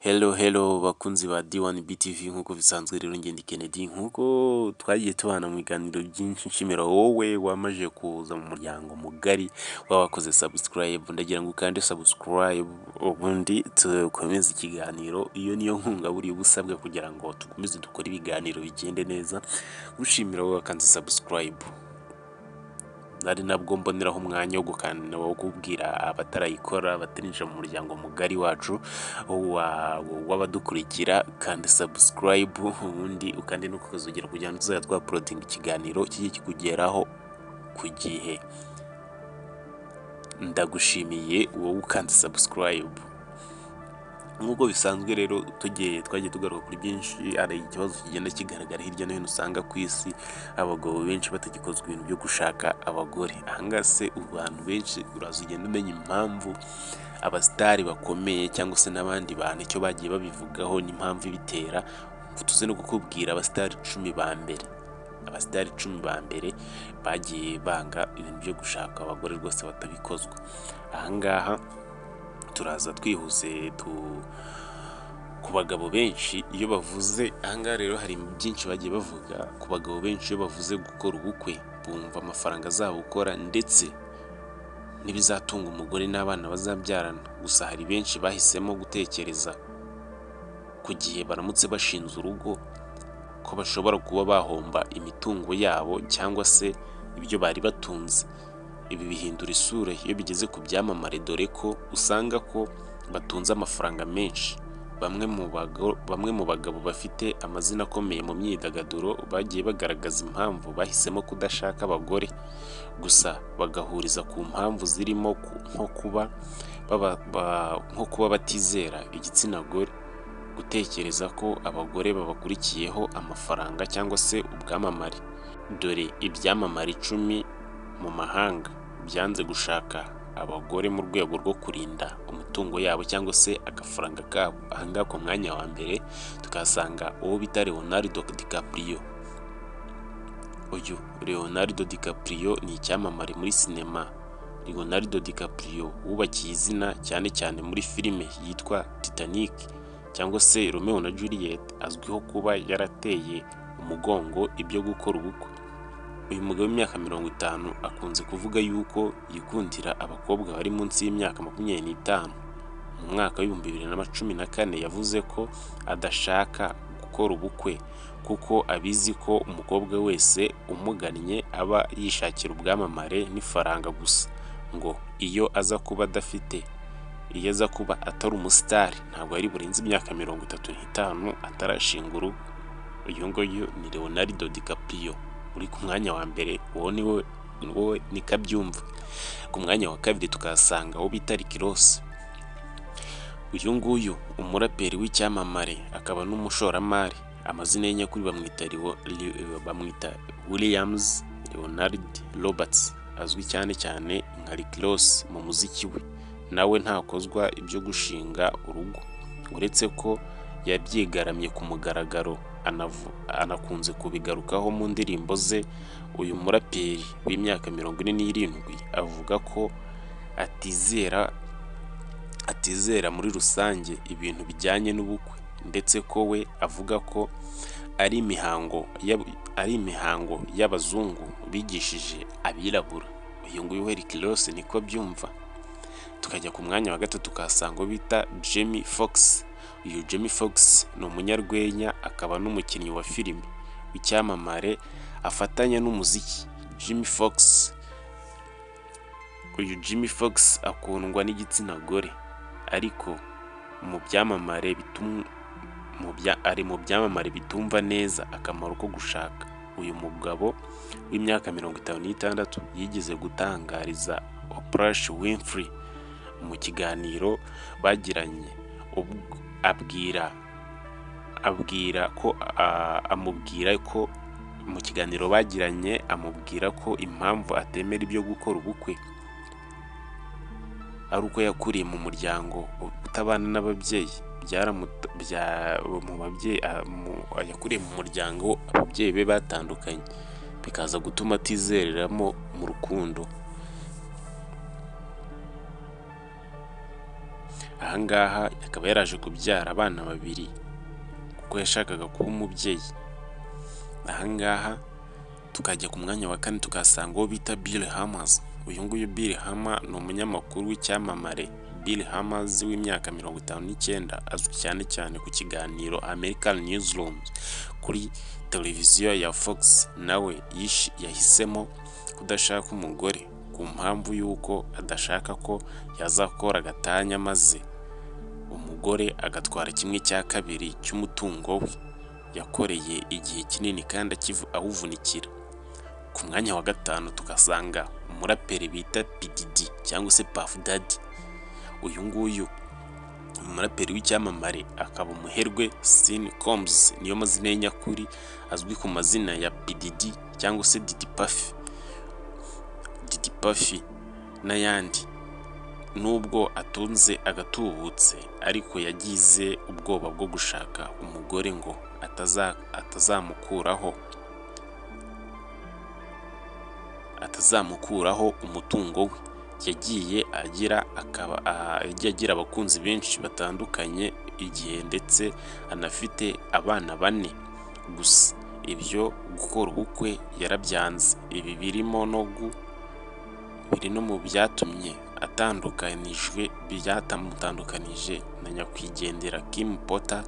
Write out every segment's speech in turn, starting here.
Hello hello bakunzi ba D1 BTV, nk'uko bisanzwe rero njye ndi Kennedy, nk'uko twagiye tubana mu biganiro byinshi. Nshimira wowe wamaze kuza mu muryango mugari w'abakoze subscribe. Ndagira ngo ukande subscribe ubundi dukomeze ikiganiro. Iyo niyo nkunga buriya uba usabwa kugira ngo dukomeze dukore ibiganiro bigende neza. Gushimira wowe wakanze subscribe, ari nabwo mboneraho umwanya wo gukanda wo kubwira abatarayikora, batarinjira mu muryango mugari wacu w'abadukurikira: kandi subscribe, ubundi ukande no kukazogera kugira ngo tuzajya twauploadinga ikiganiro kijye kikugeraho ku gihe. Ndagushimiye wowe ukanze subscribe. Nk'uko bisanzwe rero, tugiye twagiye tugaruka kuri byinshi. Hari ikibazo kigenda kigaragara hirya no hino, usanga ku isi abagabo benshi batagikozwa ibintu byo gushaka abagore. Ahangaha se abantu benshi uraza ugenda umenya impamvu abasitari bakomeye cyangwa se n'abandi bantu icyo bagiye babivugaho n'impamvu ibitera. Tuze no kukubwira abasitari 10 ba mbere, abasitari 10 ba mbere bagiye banga ibintu byo gushaka abagore rwose batabikozwa. Ahangaha turaza twihuse tu ku bagabo benshi iyo bavuze. Ahangaha rero hari byinshi bagiye bavuga ku bagabo benshi. Iyo bavuze gukora ubukwe, bumva amafaranga azabukora ndetse n'ibizatunga umugore n'abana bazabyarana. Gusa hari benshi bahisemo gutekereza ku gihe baramutse bashinze urugo ko bashobora kuba bahomba imitungo yabo cyangwa se ibyo bari batunze. Ibi bihindura isura iyo bigeze ku byamamare, dore ko usanga ko batunze amafaranga menshi. Bamwe mu bagabo bafite amazina akomeye mu myidagaduro bagiye bagaragaza impamvu bahisemo kudashaka abagore, gusa bagahuriza ku mpamvu zirimo nko kuba batizera igitsina gore, gutekereza ko abagore babakurikiyeho amafaranga cyangwa se ubwamamare. Dore ibyamamare 10 mu mahanga byanze gushaka abagore mu rwego rwo kurinda umutungo yabo cyangwa se agafaranga kabo. Ahangaha ku mwanya wa mbere tukahasanga uwo bita Leonardo DiCaprio. Uyu Leonardo DiCaprio ni icyamamare muri sinema. Leonardo DiCaprio wubakiye izina cyane cyane muri filime yitwa Titanic cyangwa se Romeo na Juliet, azwiho kuba yarateye umugongo ibyo gukora ubukwe. Uyu mugabo w'imyaka 50 akunze kuvuga yuko yikundira abakobwa bari munsi y'imyaka 25. Mu mwaka wa 2014 yavuze ko adashaka gukora ubukwe kuko abizi ko umukobwa wese umugannye aba yishakira ubwamamare n'ifaranga gusa. Ngo iyo aza kuba adafite, iyo aza kuba atari umusitari, ntabwo yari burenze imyaka 35 atarashinga urugo. Uyu nguyu ni Leonardo DiCaprio uri ku mwanya wa mbere, uwo ni we, wowe niko abyumva. Ku mwanya wa kabiri tukahasanga uwo bita Rick Ross. Uyu nguyu umuraperi w'icyamamare akaba n'umushoramari, amazina ye nyakuri bamwita Williams Leonard Roberts, azwi cyane cyane nka Rick Ross mu muziki we. Nawe ntakozwa ibyo gushinga urugo, uretse ko yabyigaramye ku mugaragaro, anakunze kubigarukaho mu ndirimbo ze. Uyu muraperi w'imyaka 47 avuga ko atizera muri rusange ibintu bijyanye n'ubukwe, ndetse ko we avuga ko ari imihango y'abazungu bigishije abirabura. Uyu nguyu we Rick Ross niko abyumva. Tukajya ku mwanya wa gatatu, tukahasanga uwo bita Jamie Foxx. Uyu Jamie Foxx ni umunyarwenya akaba n'umukinnyi wa filime w'icyamamare afatanya n'umuziki. Jamie Foxx, uyu Jamie Foxx akundwa n'igitsina gore, ariko mu byamamare ari mu byamamare bitumva neza akamaro ko gushaka. Uyu mugabo w'imyaka 56 yigeze gutangariza Oprah Winfrey mu kiganiro bagiranye, abwira abwira ko amubwira ko mu kiganiro bagiranye amubwira ko impamvu atemera ibyo gukora ubukwe ari uko yakuriye mu muryango utabana n'ababyeyi. Mu babyeyi yakuriye mu muryango ababyeyi be batandukanye, bikaza gutuma atizereramo mu rukundo. Ahangaha akaba yaraje kubyara abana babiri kuko yashakaga kuba umubyeyi. Ahangaha tukajya ku mwanya wa kane, tukahasanga uwo bita Bill Hemmers. Uyu nguyu Bill Hemmer ni umunyamakuru w'icyamamare. Bill Hemmers w'imyaka 59 azwi cyane cyane ku kiganiro American Newsroom kuri televiziyo ya Fox. Nawe yahisemo kudashaka umugore ku mpamvu y'uko adashaka ko yazakora agatanya maze umugore agatwara kimwe cya kabiri cy'umutungo we yakoreye igihe kinini kandi awuvunikira. Ku mwanya wa gatanu tugasanga umuraperi bita P Diddy cyangwa se Puff Daddy. Uyu nguyu umuraperi w'icyamamare akaba umuherwe Sean Combs, niyo mazina ye nyakuri, azwi ku mazina ya P Diddy cyangwa se Diddy Puffy, Diddy Puffy n'ayandi. Nubwo atunze agatubutse, ariko yagize ubwoba bwo gushaka umugore ngo atazamukuraho umutungo we. Yagiye agira abakunzi benshi batandukanye igihe, ndetse anafite abana bane, gusa ibyo gukora ubukwe yarabyanze. Ibi biri no mu byatumye atandukanijwe byatamutandukanije na nyakwigendera Kim Porter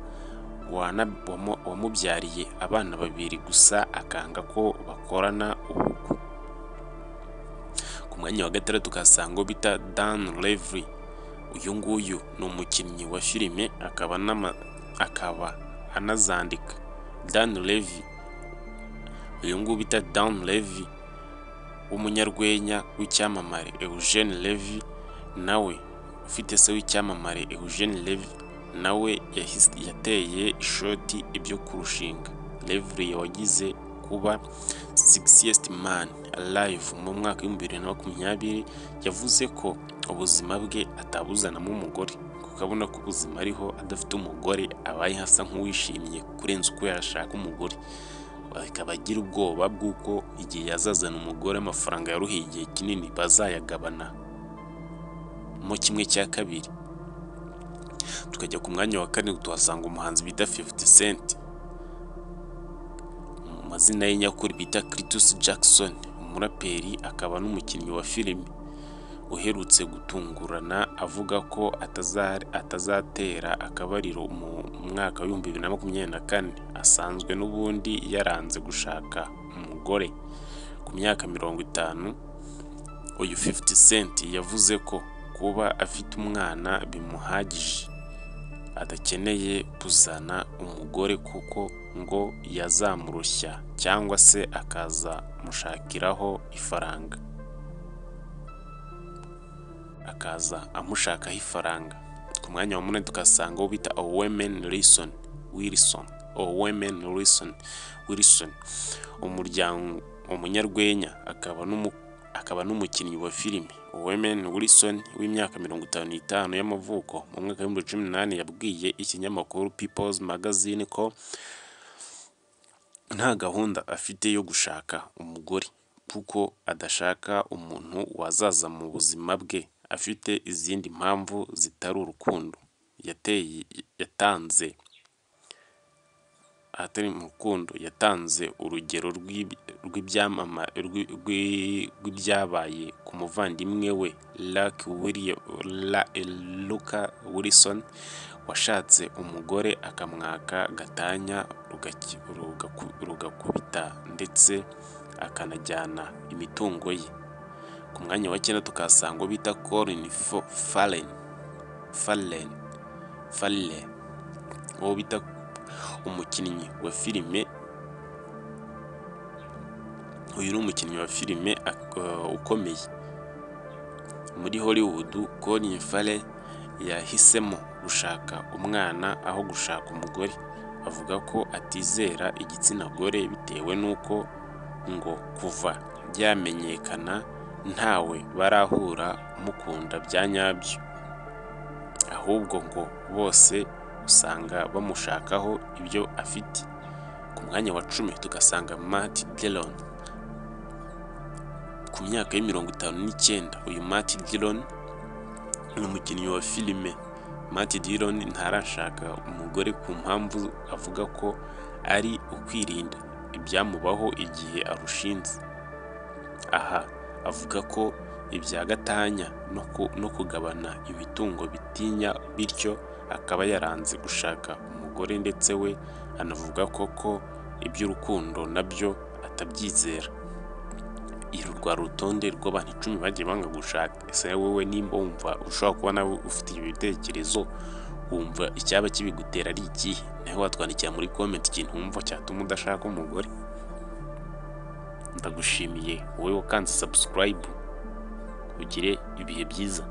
wamubyariye abana babiri, gusa akanga ko bakorana ubukwe. Ku mwanya wa gatandatu tukahasanga uwo bita Dan Levy. Uyu nguyu ni umukinnyi wa filime akaba anazandika. Dan Levy, uyu nguyu bita Dan Levy w'umunyarwenya w'icyamamare Eugene Levy, nawe ufite se w'icyamamare Eugene Levy, nawe yateye ishoti ibyo kurushinga. Levy wagize kuba Sexiest Man Alive mu mwaka wa 2020, yavuze ko ubuzima bwe atabuzanamo umugore, kuko abona ko ubuzima ariho adafite umugore abayeho asa nk'uwishimye kurenza uko yashaka umugore, akaba agira ubwoba bw'uko igihe yazazana umugore amafaranga yaruhiye igihe kinini bazayagabana mo kimwe cya kabiri. Tukajya ku mwanya wa karindwi, tuhasanga umuhanzi bita 50 Cent, mu mazina ye nyakuri bita Curtis Jackson, umuraperi akaba n'umukinnyi wa filime uherutse gutungurana avuga ko atazatera akabariro mu mwaka wa 2024. Asanzwe n'ubundi yaranze gushaka umugore. Ku myaka 50, uyu 50 Cent yavuze ko kuba afite umwana bimuhagije, adakeneye kuzana umugore kuko ngo yazamurushya cyangwa se akazamushakiraho ifaranga, akaza amushakaho ifaranga. Ku mwanya wa munani tukasanga uwo bita Owen Wilson. Owen Wilson, umuryango, umunyarwenya akaba n'umukinnyi wa filime. Owen Wilson w'imyaka 55 y'amavuko, mu mwaka wa 2018 yabwiye ikinyamakuru People's Magazine ko nta gahunda afite yo gushaka umugore, kuko adashaka umuntu wazaza mu buzima bwe afite izindi mpamvu zitari urukundo. Yateye yatanze ahatari mu rukundo. Yatanze urugero rw'ibyabaye ku muvandimwe we Luke Wilson washatse umugore akamwaka gatanya rugakubita, ndetse akanajyana imitungo ye. Ku mwanya wa cyenda tukahasanga uwo bita Colin Farrell, uwo bita umukinnyi wa filime. Uyu ni umukinnyi wa filime ukomeye muri Hollywood. Colin Farrell yahisemo gushaka umwana aho gushaka umugore. Avuga ko atizera igitsina gore bitewe n'uko ngo kuva byamenyekana ntawe barahura umukunda bya nyabyo, ahubwo ngo bose usanga bamushakaho ibyo afite. Ku mwanya wa 10 tugasanga Matt Dillon. Ku myaka ye 59, uyu Matt Dillon ni umukinnyi wa filime. Matt Dillon ntarashaka umugore ku mpamvu avuga ko ari ukwirinda ibyamubaho igihe arushinze. Aha avuga ko ibya gatanya no kugabana imitungo bitinya, bityo akaba yaranze gushaka umugore, ndetse we anavuga ko iby'urukundo nabyo atabyizera. Uru rwari urutonde rw'abantu 10 bagiye banga gushaka. Ese wowe nimba wumva ushobora kuba nawe ufite ibi bitekerezo, wumva icyaba kibigutera ari ikihe? Nawe watwandikira muri comment ikintu wumva cyatuma udashaka umugore. Ndagushimiye wowe wakanze subscribe, ugire ibihe byiza.